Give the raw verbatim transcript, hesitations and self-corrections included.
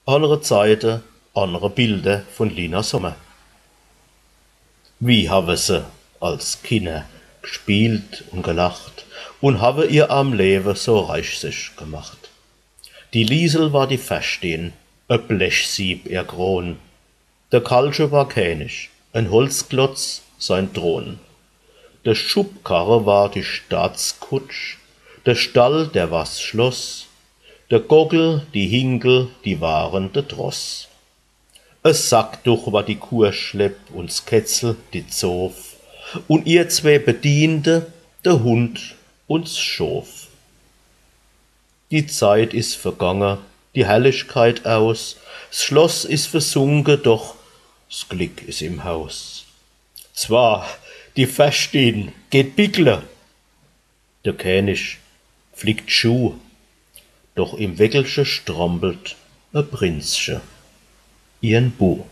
Annere Zeite, annere Bilder vun Lina Sommer. Wie hawe se als Kinner gspielt un gelacht un hawe ihr arm Lewe so reich sich gemacht. Die Liesel war die Ferschtin, e Blechsieb ihr Kron. De Kalche war Känig, en Holzklotz sein Thron. De Schubkarre war die Staatskutsch, de Stall, der war's Schloss, de Gockel, die Hinkel, die waren de Tross. E Sackduch war die Kurschlepp un s Kätzel die Zof, un ihr zwee Bediente, de Hund un s Schof. Die Zeit is vergange, die Herrlichkeit aus, s Schloss is versunke, doch s Glick is im Haus. Zwar, die Ferschtin geht bickle, de Känig flickt Schuh, doch im Wäckelche strampelt e Prinzche, ihrn Bu.